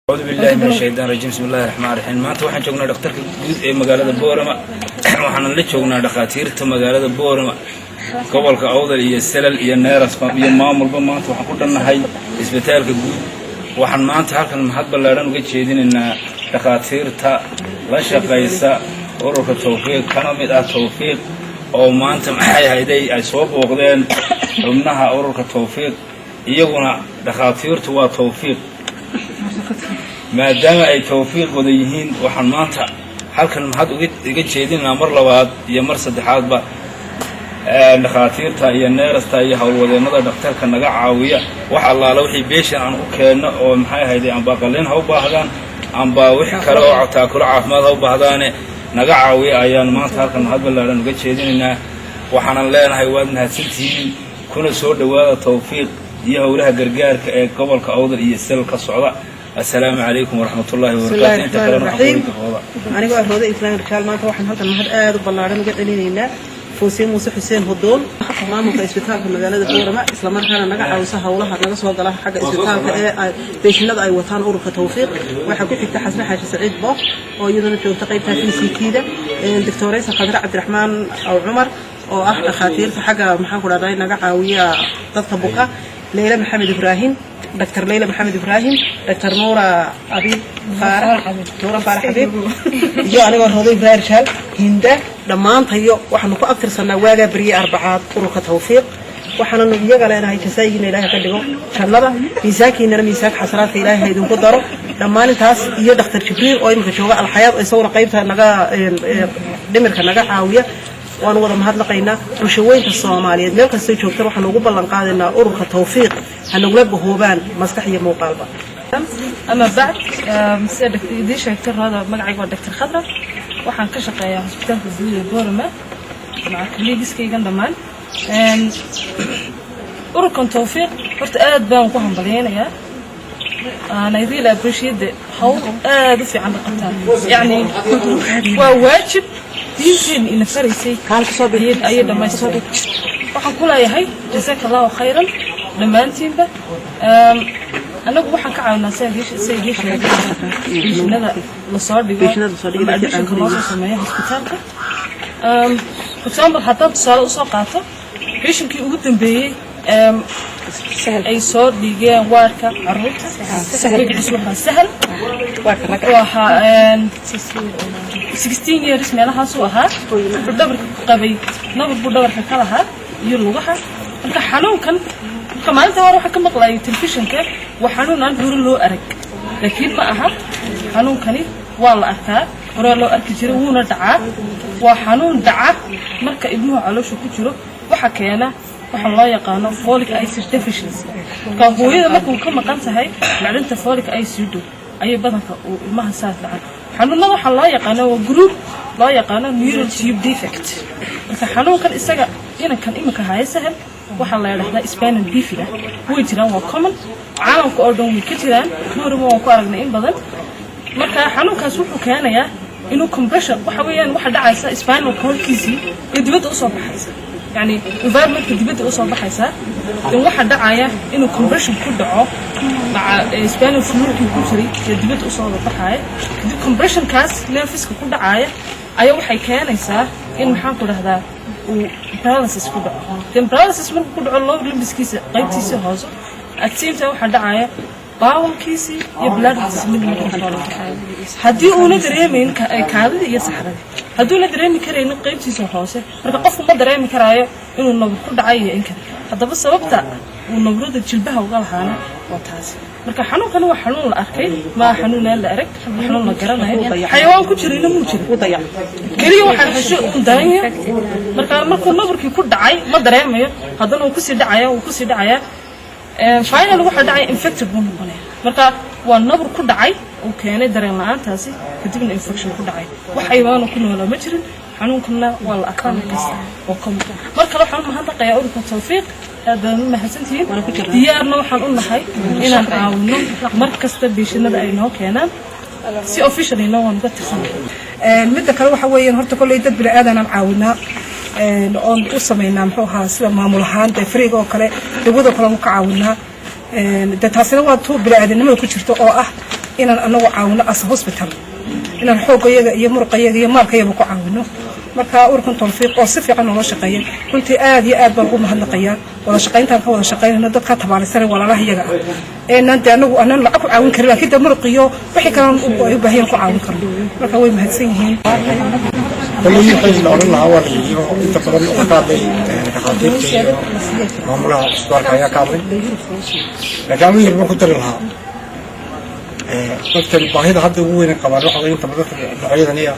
Acuudu billahi min ashaytaan rajiim. Bismi illahi raxmaan raxiim. Maanta waxaan joognaa dhakhtarka guud ee magaalada Boorama. Waxaanan la joognaa dhakhaatiirta magaalada Boorama, gobolka Awdal iyo Selal iyo nurses iyo maamulba. Maanta waxaan ku dhannahay isbitaalka guud. Waxaan maanta halkan mahad ballaadhan uga jeedinaynaa dhakhaatiirta la shaqaysa ururka Tawfiiq, kana mid ah Tawfiiq, oo maanta maxay hayday ay soo booqdeen xubnaha ururka Tawfiiq. Iyaguna dhakhaatiirtu waa Tawfiiq. Maadaama ay Tawfiiq wada yihiin, waxaan maanta halkan mahad uga jeedinaynaa mar labaad iyo mar saddexaadba dhakhaatiirta iyo nurse-ta iyo howlwadeennada dhakhtarka naga caawiya. Wax allaala wixii patient aan u keenno oo maxay ahayday, amba qalliin ha u baahdaan amba wix kale oo taakulo caafimaad ha u baahdaane, naga caawiya ayaan maanta halkan mahad ballaadhan uga jeedinaynaa. Waxaanan leenahay waad mahadsantihiin, kuna soo dhowaada Tawfiiq iyo howlaha gargaarka ee gobolka Awdal iyo Selal ka socda. Assalaamu calaykum waraxmatullahi wabarakatu. Inta kalena waxaan ku weydiin. Anigoo ah Roodo Ibraahim Rajaal, maanta waxaan halkan mahad aada u ballaaran uga celinaynaa Foosiye Muuse Xuseen Hodoon, maamulka isbitaalka magaalada Boorama, islamarkaana naga caawisa howlaha naga soo gala xagga isbitaalka ee patient-ada ay wataan ururka Tawfiiq. Waxaa ku xigta Xasne Xaaji Saciid Booq oo iyaduna joogta qaybta VCT-da, doctoreysa Khadre Cabdiraxmaan Aw Cumar oo ah dhakhaatiirta xagga, maxaan ku dhahday, naga caawiya dadka buka, Leyla Maxamed Ibraahim, Dr Leyla Maxamed Ibraahim, Dr Nuura Abiib Faarax, Nuura Faarax Xabiib, iyo anigoo Roodo Ibraahim Rijaal Hinda. Dhammaantayo waxaanu ku abtirsanaa waagaa beryey arbacaad ururka Tawfiiq. Waxaananu iyaga leenahay jasaayigiina Ilaahay ka dhigo jannada, miisaankiinana miisaanka xasanaadka Ilaahay ha idinku daro. Dhammaan intaas iyo Dhakhtar Jibriil oo imika jooga Alxayaad, isaguna qaybta naga dhimirka naga caawiya, waanu wada mahadnaqaynaa. Bulshaweynta Soomaaliyeed meel kastay joogtan waxaanu ugu ballan qaadaynaa ururka Tawfiiq ha nagula bahoobaan maskax iyo muuqaalba. Ama bacd, sida idiin sheegtay Rooda, magacayga waa Dr Khadra. Waxaan ka shaqeeyaa hosbitaalka guud ee Boorama maca colleagues-kaygan dhammaan. Ururkan Tawfiiq horta aad baan ku hambalyaynayaa and I really appreciate the hawl aad u fiican qabtaan. Yacni waa waajib diinteena ina faraysay ayay dhammaystireen. Waxaan ku leeyahay jazaaka Allahu khayran dhammaantiinba. Annagu waxaan ka caawinaa, sida idiin sheegay, patient-ada lasoo dhigo ama admission-ka loo soo sameeyo hosbitaalka. For example, haddaan tusaale usoo qaato patient-kii ugu dambeeyey ay soo dhigeen waarka caruurta, magaciisu waxaa Sahal, wuxuu ahaa 16 years meelahaasuu ahaa. Wuxuu dhabarka ku qabay nabar buu dhabarka ka lahaa iyo lugaha. Marka xanuunkan, marka maalinta hore waxaan ka maqlayay telefishinka, waa xanuun aan hore loo arag, laakiin ma aha. Xanuunkani waa la arkaa, horaa loo arki jiray, wuuna dhacaa. Waa xanuun dhaca marka ilmuhu caloosha ku jiro. Waxa keena waxaa loo yaqaano folic acid deficiency. Marka hooyada markuu ka maqan tahay macdanta folic acid ayay badanka uu ilmaha saas dhacan. Xanuunada waxaa loo yaqaano waa group loo yaqaano neural tube defect. Marka xanuunkan isaga inankan iminka haya Sahal waxaa la yidhahdaa spina bifida. Way jiraan, waa common, caalamka oo dhan way ka jiraan. Boorama waan ku aragnay in badan. Marka xanuunkaas wuxuu keenayaa inuu compression, waxa weeyaan waxa dhacaysa spinal cord-kiisii ee dibadda usoo baxaysa, yani environment-ka dibadda usoo baxaysa. Dan waxaa dhacaya inuu compression ku dhaco maca spinal fluid-kii ku jiray ee dibadda usoo wada baxaya. Kadib compression-kaas nerves-ka ku dhacaya ayaa waxay keenaysaa in, maxaan ku dhahdaa, uu paralysis ku dhaco. Then paralysis markuu ku dhaco lower limbs-kiisa qaybtiisii hoose, at same time waxaa dhacaya bowel-kiisii iyo bladder-kiisi mid ma control. Haddii uuna dareemayn kaadidii iyo saxradii, hadduuna dareemi karaynin qaybtiisa hoose, marka qofku ma dareemi karaayo inuu nabur ku dhacay iyo in kale. Haddaba sababta uu nabrada jilbaha uga lahaana waa taasi. Marka xanuunkani waa xanuun la arkay, maa xanuun aan la arag, xanuun la garanayo. Xayawaan ku jirayna muu jira, keliya waxaa hesho uun daanya. Marka markuu nabarkii ku dhacay ma dareemayo, haddana wuu kusii dhacaya, wuu kusii dhacaya, final waxaa dhacaya infected buu noqonaya. Marka waa nabar ku dhacay uu keenay dareen la-aantaasi, kadibna infection ku dhacay. Wax xayawaano ku noolaa ma jirin. Xanuunkana waa la arkaa markasta oo ka mar kale. Waxaan u mahadnaqayaa ururka Tawfiiq, aad baan u mahadsantihiin. Diyaarna waxaan u nahay inaan caawino mar kasta patient-ada ay noo keenaan. Si officially-na waan uga tirsanahay. Midda kale waxa weeyaan, horta kolley dad bini-aadanaan caawinaa oon u samaynaa, muxuu ahaa, sida maamul ahaan dee fariiga oo kale, dawadoo kale aan ka caawinaa. Dee taasina waa tuu bini-aadanimada ku jirto oo ah. Inaan anagu caawino as hospital, inaan xooggayaga iyo muruqayaga iyo maalkayaga ku caawino. Marka ururkan Tawfiiq oo si fiican noola shaqeeya, runtii aad iyo aad baan ugu mahadnaqayaa wada shaqayntaan ka wada shaqaynayno dadka tabaalisanay, walaalaha iyaga ah eenaan dee anagu aanan lacag ku caawin karin, laakiin dee muruq iyo wixii kalan ay u baahan ku caawin karno. Marka way mahadsan yihiin. Kolley wixii la odhan lahaa waa la yidhi, oo inta badan waxaa ka hadlay dhakhaatiirta iyo maamulaha cusbitaalka ayaa ka hadlay, laakiin anu yar baan ku dari lahaa. Dadkan baahida hadda ugu weyn qabaan waxa weeye, inta badan dadka noocyadan iyo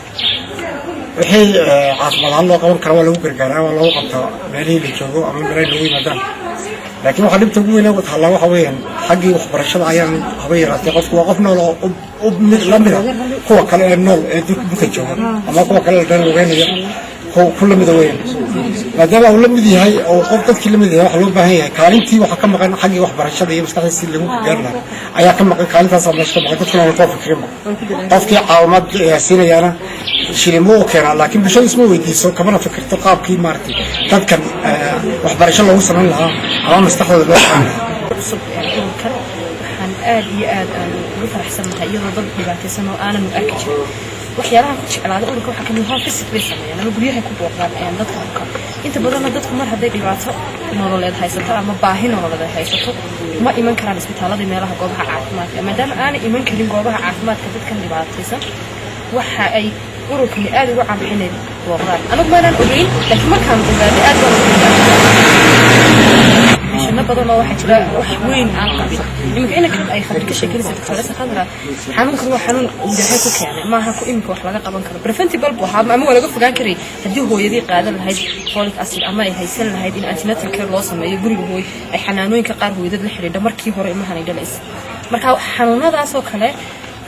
wixii caafimaad ahaan loo qaban kara waa lagu gargaaraa, waa loogu qabtaa meelihii la joogo ama meelahay loogu yimaadaan. Laakiin waxaa dhibta ugu weyn taallaa waxa weeyaan xaggii waxbarashada ayaan haba yaraatee. Qofku waa qof nool oo la mida kuwa kale ee nool ee dhulka jooga ama kuwa kale la dhan lugeynaya ku lamida weeyaan. Maadaama uu la mid yahay oo qof dadkii la mid yahay, waxa loo baahan yahay kaalintii waxa ka maqan xaggii waxbarashada iyo maskaxdiisii si lagu gaari lahaa ayaa ka maqan. Kaalintaasaa meesha ka maqan. Dadkuna waan koo fikirinba. Qofkii caawimaad siinayaana shilimo u keenaa, laakiin bulshada isma weydiiso, kamana fikirto qaabkii maaragtay dadkan waxbarasho loogu samayn lahaa ama maskaxdooda loo qaban lahaa. Cusub ururkan waxaan aad iyo aad aan ugu faraxsannahay, iyadoo dad dhibaataysan oo aanan arki jirin. Waxyaalaha ku jeclaaday ururka waxaa kamid home visit bay sameeyaan ama guryahay ku booqdaan dadka buka. Inta badanna dadku mar hadday dhibaato nololeed haysato ama baahi nololeed ay haysato, ma iman karaan isbitaalada, meelaha goobaha caafimaadka. Maadaama aanay iman karin goobaha caafimaadka dadkan dhibaataysan, waxa ay ururkani aad ugu caanbixin inay booqdaan. Anagu maanaan ogeyn, laakiin markaan ogaaday aad baan ugu shino badan oo waxaa jira wax weyn aan qabin. Iminka inankan ay Khadra ka sheekanaysa, Doctoresa Khadra, xanuunkan waa xanuun Ilaahay ku keenay, maaha ku iminka wax laga qaban karo. Preventable buu ahaa ama waa laga fogaan karay haddii hooyadii qaadan lahayd folic acid ama ay haysan lahayd in antenatal care loo sameeyo guriga hooy, ay xanaanooyinka qaar hooyadad la xidhiidha markii hore ilmahan ay dhalaysa. Marka xanuunadaasoo kale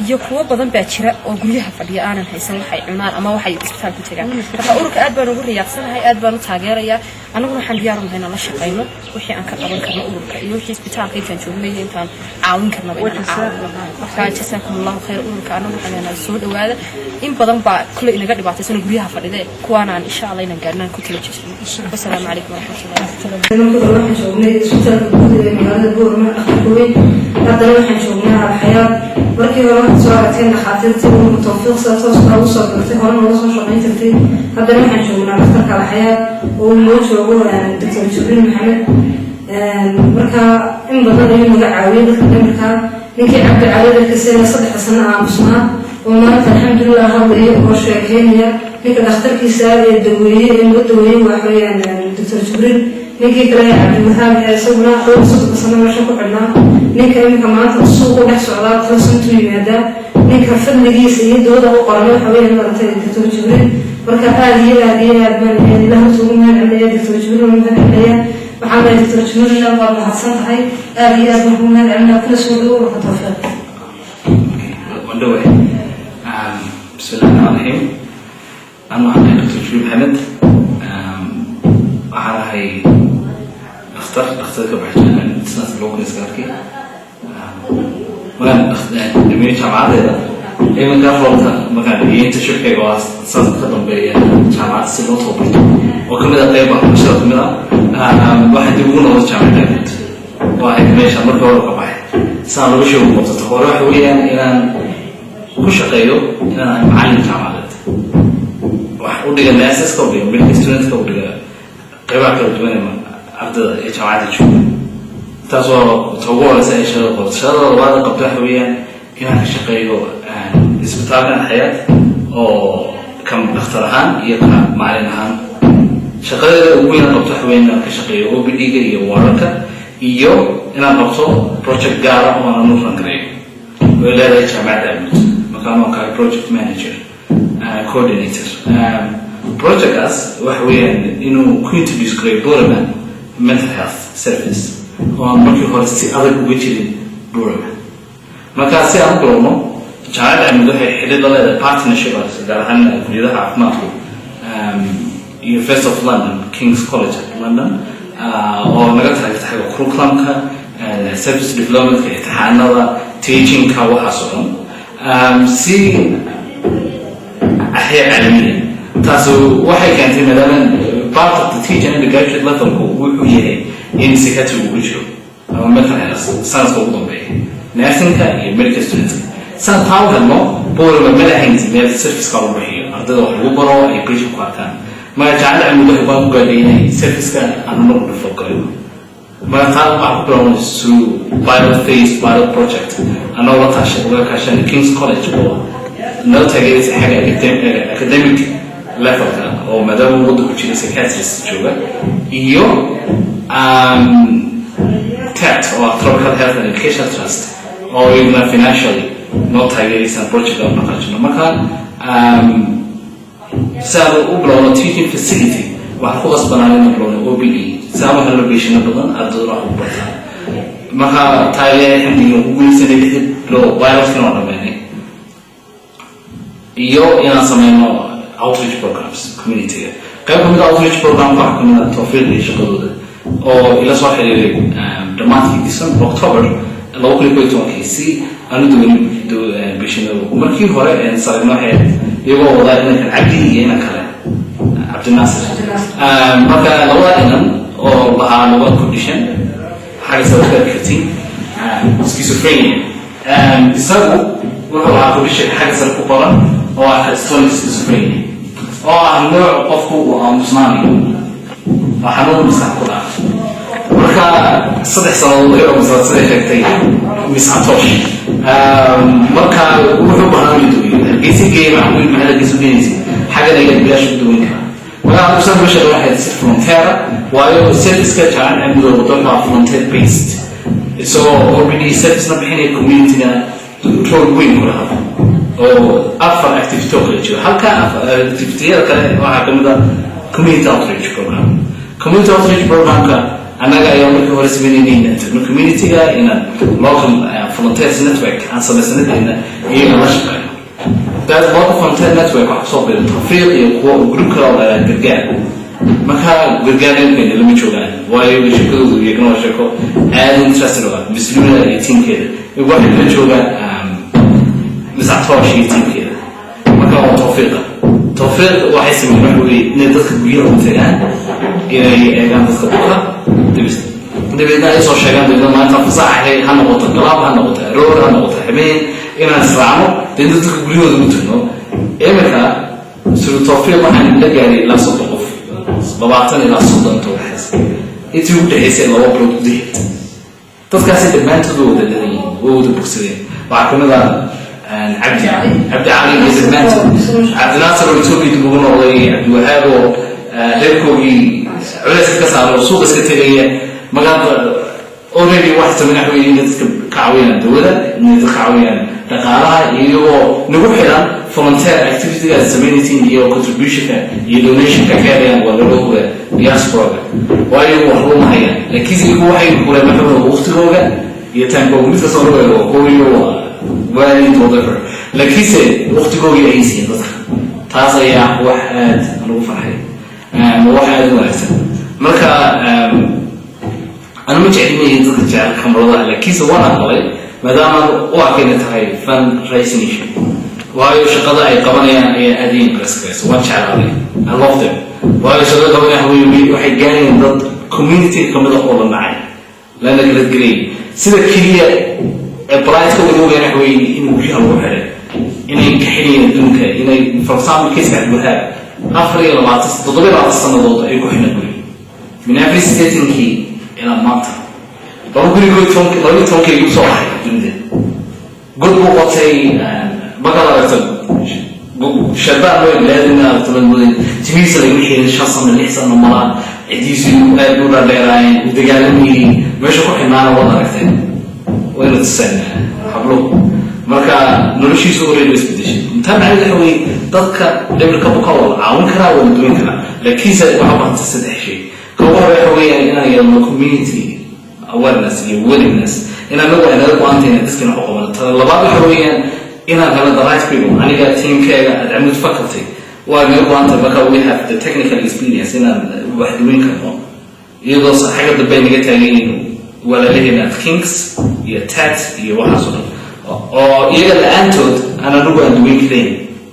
iyo kuwo badan baa jira oo guryaha fadhiya, aanan haysan waxay cunaan ama waxay isbitaal ku tagaan. Marka ururka aad baan ugu riyaaqsanahay, aad baan u taageerayaa. Annaguna waxaan diyaar u nahay inaan la shaqayno wixii aan ka qaban karno ururka iyo wixii isbitaalka intaan joognay iyo intaan caawin karnaba inaan caawino. Marka jasaakum Allahu khayr ururka. Annagu waxaan leenahay soo dhawaada. In badan baa kule inaga dhibaataysan guryaha fadhide, kuwaanaan insha Allah inaan gaarnaan ku tala jirno. Wasalaamu calaykum waraxmatullahi. Marka hore waxaan joognay isbitaalka guud ee magaalada Boorama, dhakhtarka weyn. Haddana waxaan joognaa Alxayaad. Markii hore waxaad soo aragteen dhakhaatiirtii ururka Tawfiiq sida tooska ugu soo dirtay, hore nooga soo shaqayn jirtay. Haddana waxaan joognaa dhakhtarka Alxayaad oo uu noo joogo Doctor Jibriil Maxamed. Marka in badan ayuu naga caawiyay dadka dhimirka. Ninkii Cabdi Cali darkasena 3da sano aamusnaa oo maanta alxamdulilah hadlaya oo sheekeynaya, ninka dhakhtarkiisa ee daweeyey ee noo daweeyey waxa weeyaan Doctor Jibriil. Ninkii kale Cabdiwahaab ee isaguna dhowr 30ka sano meesha ku xidhnaa, ninka iminka maanta suuqu dhex socdaa, talasantuu yimaadaa, ninka fadligiisa iyo dooda u qoran waxa weeyaan maaragtay Doctor Jibriil. Marka aada iyo aada iyo aad baan Ilaah horta ugu mahad celinaya, Doctor Jibriil waan mahad celinaya. Waxaan leeyahay Doctor Jibriilna waad mahadsan tahay, aada iyo aad baan kugu mahad celinaya. Kula soo dhawo ururka Tawfiiq. Wandhawe. Bismillahi raxmaan raxiim. Anu waxaan ahay Dr Jibriil Maxamed. Waxaan ahay dhakhtar ka baxay sanadka 2009-kii. Markaan dhameeyey jaamacadeeda, iminka roolka markaan dhigay internshipkayga waa sanadka ka dambeeya jaamacadda si loo tababarto oo kamid ah qeyb waxbarashada kamid ah, waxaan dib ugu noqday jaamacadda guud oo ahayd meesha markii hore ka baxay saan nolosha ugu qabsato. Hore waxa weeyaan inaan ku shaqeeyo inaan ahay macallin jaamacadeed, wax u dhiga nurseska, u dhiga medical studentka, u dhiga qeybaha kala duwan ee ardada ee jaamacadda jooga. Taas waa ta ugu horeysa ee shaqada qabto. Shaqada labaad ee qabto waxa weeyaan inaan ka shaqeeyo isbitaalkan Xayaat oo kan dhakhtar ahaan iyo ka macallin ahaan. Shaqadeeda ugu weyn aan qabto waxa weeyaan inaan ka shaqeeyo OPD-ga iyo wararka iyo inaan qabto project gaara oo aan anu run gareeyo way leedahay jaamacadda Amoud. Markaan oo kahay project manager, coordinator. Projectkaas waxa weeyaan inuu ku introduce gareeyo Borama mental health service oo aan markii hore si adag uga jirin Borama. Marka si aan u bilowno, jaamacadda Amoud waxay xidhiidh la leedahay partnership, gaar ahaan kulliyadaha caafimaadku, University of London, King's College London, oo naga taageerta xagga curriculumka, service developmentka, imtixaanada, teachingka, waxaas oo dhan si axya caalamiya. Taas waxay keentay, maadaama part of the teaching undergraduate levelku wuxuu yahay in psychiatry uu ku jiro ama mental health sanadka ugu dambeeya nursingka iyo medical studentska, Saan taa u helno, Boorama ma lahayn meel serviceka lagu bixiyo, ardayda wax lagu baro, ay patient ku arkaan. Marka Jaamacadda Camuud waxay go'aan ku gaadhay inay serviceka aan nagu develop garayno. Marka taa waxaan ku bilownay through pilot phase, pilot project, anagoo la taashay, uga kaashanay King's College oo noo taageeraysa xagga academic levelka, oo maadaama waddanku jira psychiatrist jooga, iyo TET oo ah Tropical Health and Education Trust oo iyaguna financially noo taageeraysaan project aan dhaqaajino. Marka si aan u bilowno teaching facility, waxaan ku qasbanaan inaan bilowno OPD, si aan u helno patientno badan, ardaduna wax ugu bartaan. Marka taa Ilaahay xamdigii waan ku guuleysanay, 6 bilood pilotkina waan dhameynay, iyo inaan sameyno outreach programs communityga. Qayb kamid a outreach program waxaa kamid ah Tawfiiq iyo shaqadooda oo ila soo xiriiray dhammaadkii December, October 2011-kii, si aan u daweyn patientada. Markii hore saragno waxay iyagoo wadaa inankan Cabdi iyo inan kale, Cabdinaasir. Marka labada inan oo lahaa laba condition xagga sababta kartiin schizophrenia, isagu wuxuu lahaa condition xagga sare ku qoran oo ah catatonic schizophrenia, oo ah nooc qofku uu aamusnaanayo, waa xanuun maskax ku dhaca. Marka 3 sanadood ayuu aamusnaa, siday sheegtay Miss Atosh. Marka wuxuu baahnaa in la daweeyo. Hargeysa geeya. Maxaa ku yidhi? Maxaad Hargeysa u geynaysa? Xaggan ayaa bilaash ku daweyn karaa. Marka anigu saan uga shaqeyn waxay si volunteer, waayo serviceka Jaamacadda Camuud wado waa volunteer based, isagoo already servicena bixinaya, communityna role weyn ku lahaa, oo afar activity oo kale jiro. Halka activityyada kale waxaa kamid ah community outreach program. Community outreach programka annaga ayaa markii hore sameynayna inaan tagno communityga, inaan local volunteers network aan samaysanadeyna iyaga la shaqeyno. That local volunteer network waxaa kusoo biiray Tawfiiq iyo kuwa group kale oo dhalaa Gargaar. Marka Gargaar imkayna lama joogaan, waayo sheekadoodu iyagana waa sheeko aad interesting oo ah. Misluna iyo teamkeeda iyagu waxay kala joogaan Miss Atoosh iyo teamkeeda. Marka waa Tawfiiqa. Tawfiiq waxay sameeyeen waxa weeye inay dadka guryaha u tagaan, inay eegaan dadka buka, dabeedna ay soo sheegaan. Dabeedna maalinta fasax ha noqoto, galaab ha noqoto, aroor ha noqoto, habeen, inaan israacno, dabeedna dadka guryahooda u tagno. Iminka suru Tawfiiq waxaan la gaaray ilaa 30 qof, 20 ilaa 30 inta udhexaysa, intii ugu dhexaysay 2 bilood gudaheed. Dadkaasi dhammaantood waa wada dhadan yihiin, waa wada bogsadeen. Waxaa kamid ah Cabdi Cali iyo dhammaantood, Cabdinaasir oo Etoobiya dib ugu noqday, Cabdiwahaab oo reerkoogii culayska ka saaray oo suuqa iska tegaya. Markaa already waxa sameyn waxa weeye inay dadka ka caawiyaan dawada, inay dadka ka caawiyaan dhaqaalaha, iyagoo nagu xiran volunteer activityga aad samaynaysiin iyo contributionka iyo donationka ka helayaan waa lalooga diasporaga, waayo waxba ma hayaan, laakiinse iyagu waxay kureen waxa weeye waqtigooga iyo timekooga. Mid kastoo lagu eego hooyo, waa waalid, whatever, laakiinse waqtigoogii ayay siiyeen dadka. Taas ayaa wax aad lagu farxay, wax aad u wanaagsan. Marka anu ma jeclinaya dadka jecel kamaradaha, laakiinse waan aqbalay maadaama u arkay inay tahay fund raising issue, waayo shaqada ay qabanayaan ayaa aad ii impress garaysa. Waan jeclaaday, I love them, waayo shaqada qabanayaan waxay gaarayaan dad community kamid ah oo la nacay, lana kala gelay. Sida keliya ee brightka lagu ogaan waxa weeye in guryaha lagu xiray, inay ka xidhayeen adduunka, inay, for example, caseka Cabdiwahaab, 24, 27 sanadood ay ku xidhan guri, min 84-kii ilaa maanta, 2011-kii, 12-kii ayuu soo baxay dunida. God buu qotay. Markaad aragto shabaan way bilaadin aragto madmudan, timihiisa lagama xirin 5 sano, 6 sano malaa, cidiisu aad u dhaadheeraayeen, uu dagaalamayey, meesha ku xidhnaana waad aragteen, wayna tuseen hablo. Marka noloshiisu already way isbedeshay. Intaa macnaheedu waxa weeye dadka dhimirka buka waa la caawin karaa, waa la duwan karaa, laakiinse waxaa u baahanta saddex shay. Ka ugu hore waxa weeyaan inaan yeelno community awareness iyo willingness, in anagu ay naga go-aantay inaan dadkina wax u qabano. Tada labaad waxa weeyaan inaan helo the right people. Aniga, teamkeega at Amud faculty, waa naga go-aantay. Marka we have the technical experience inaan wax duwan karno, iyadoo xagga dambe ay naga taagan yihiin walaalaheena at Kings iyo TET iyo waxaas oo dhan, oo iyaga la-aantood aan anagu aan duweyn karayn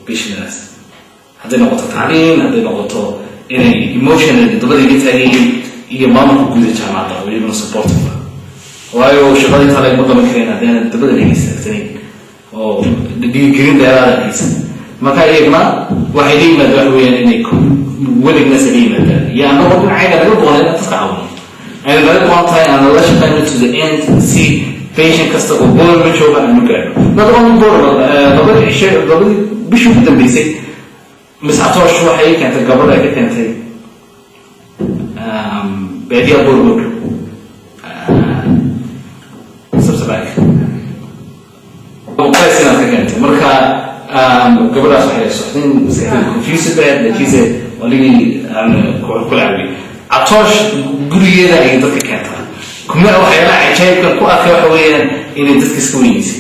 patientadaas, hadday noqoto tacliin, hadday noqoto inay emotionally dabada iga taagan yihiin, iyo maamulka guud ee jaamacadda oo iyaguna supportive ah, waayo shaqadii tale ma qaban karayn haddaanan dabada laga istaagsanayn. Oo dhiirigelin dheeraada haysan. Marka iyagna waxay la yimaadaan, waxa weeyaan, inay willingness ay la yimaadaan iyo annagoo dhinacayga naga go'an inaan dadka caawino, ayna naga go'an tahay aan la shaqeyno to the end, si patient kasta oo Boorama jooga aanu gaadho. Not only Boorama, 2dii cisho, 2dii bishii ugu dambeysay, Miss Catoosh waxay keentay gabadh ay ka keentay baadiyaha Boorama u dhow, Sabsabaag qays inaad ka keentay. Marka gabadhaas waxay socdeen maskaxdeeda confused bad, laakiinse waligii aan kula caawiyey. Catoosh gurigeeda ayay dadka keentaa. Kuma waxyaalaha cajaayibkan ku arkay waxa weeyaan inay dadka iska weyneysay.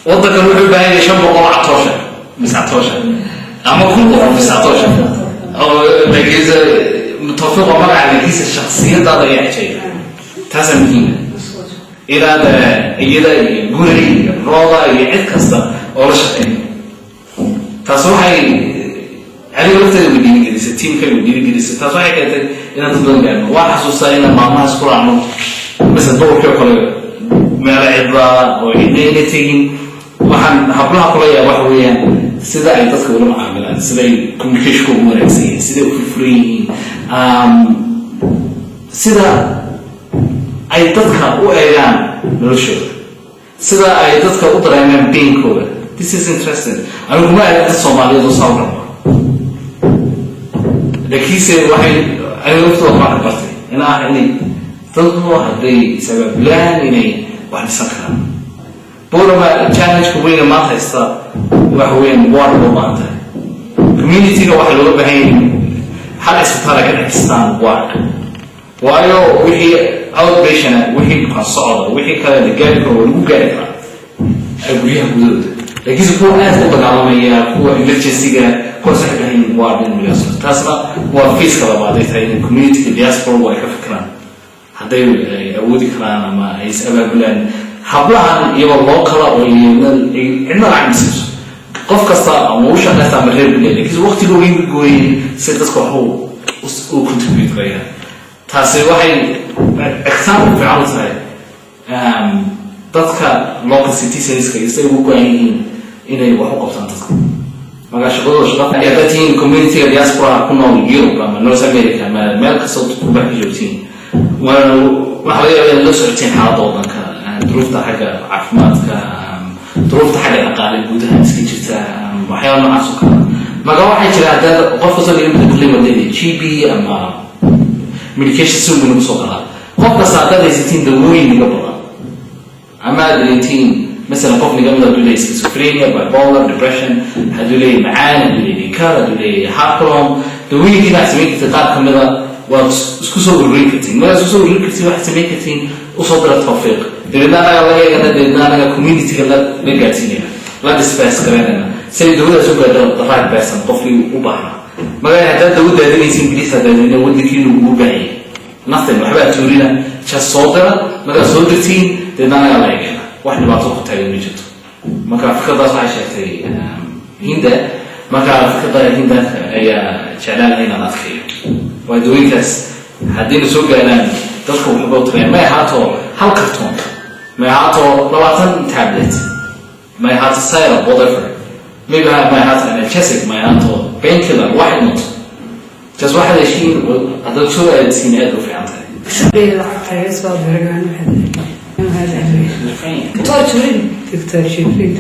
Waddankan wuxuu u baahan yahay 500 Catoosha, Miss Catoosha, ama 1000 qof Miss Catoosha oo, laakiinse Tawfiiq waa magaca, laakiinse shaksiyadaada ayaa cajaayib. Taasaa muhiima inaad iyada iyo guri iyo rooda iyo cid kasta oo la shaqeeyo. Taas waxay aniga lafteeda way dhiirigelisay, teamkayga way dhiirigelisay. Taas waxay keentay inaan dad badan gaarno. Waan xasuustaa inaan maalmahaas ku raacno mise duurkii oo kale, meelo cidlaa oo cidna ayna tegin. Waxaan hablaha kula yaaba waxa weeyaan sida ay dadka ula macaamilaan, sida ay communicationka ugu wanaagsan yihiin, sida ay u furfuran yihiin, sida ay dadka u eegaan noloshooda, sida ay dadka u dareemaan painkooda. This is interesting. Anigu kuma arag dad Soomaaliyeed oo saa u dhaqma, laakiinse waxay aniga laftooda waxaan ka bartay in ah inay dadku hadday is-abaabulaan inay wax dhisan karaan. Boorama challenge-ka weyna maanta haysta waxa weeyaan ward loo baahan tahay. Community-ga waxaa looga baahan yahay hal isbitaal ay ka dhex dhistaan ward, waayo wixii outpatient, wixii bukaan socda, wixii kale la gaari karo waa lagu gaari karaa guryaha gudahooda, laakiinse kuwa aad u dagaalamaya, kuwa emergency-ga, kuwaas waxay baahan yihiin ward in laga soo. Taasna waa phase-ka labaad ay tahay in community-ga diaspora ay ka fikiraan hadday ay awoodi karaan ama ay is abaabulaan. Hablahan iyagoo loo kala oo cidna lacag ma siiso, qof kasta ama u shaqaysta ama reer buleeya, laakiinse waqtigoogii gooyeen si dadka wax u contribute garayaan. Taasi waxay example fiican u tahay dadka local citizenska iyo siday ugu go'an yihiin inay wax u qabtaan dadka. Marka shaqadooda shaqa haddaad tihiin community-ga diaspora ku nool Europe ama North America ama meel kastoo qurbaha ka joogtiin, waxaa laga yaabaa inaad la socotiin xaaladda waddanka, duruufta xagga caafimaadka, duruufta xagga dhaqaale gudaha iska jirta, waxyaaba noocaas oo kale. Marka waxay jira haddaad qof kastoo laga mida kulley wadada GP ama medication si weyn ugu soo galaa. Qof kasta haddaad haysatiin dawooyin niga badan ama aad dareentiin, masalan, qof niga mid hadduu leeyahay schizophrenia, bipolar, depression, hadduu leeyahay macaan, hadduu leeyahay dhiigkar, hadduu leeyahay heart problem, dawooyinkiina waxaad samayn kartid qaar ka mida waad isku soo ururin kartiin. Markaad isku soo ururin kartiin, waxaad samayn kartiin usoo dira Tawfiiq. Dabeedna anaga laga eegana, dabeedna anaga community-ga la gaadsiinayna, la dispense garaynayna si ay dawadaas u gaadho the right person, qofkii u baahnaa. Marka haddaad dawo daadinaysin, please ha daadina, waddankiinu ugu baahan yahay. Nothing, waxbaa tuurina, just soo dira. Markaad soo dirtiin, dabeedna anaga la eegayna, wax dhibaato ku taagan ma jirto. Marka fikradaas waxay sheegtay Hinda. Marka fikrada Hinda ayaa jeclaan lahay inaan adkeeyo, waa dawooyinkaas haddayna soo gaaraan dadka waxba u taraya. May ahaato hal kartoon, may ahaato 20 tablet, may ahaato syrup, whatever, maybe, may ahaato analgesic, may ahaato painkiller, waxay noqoto, just waxaad heshiin haddaad soo aadsiin aad u fiican tahay. Doctor Jibriil. Doctor Jibriil.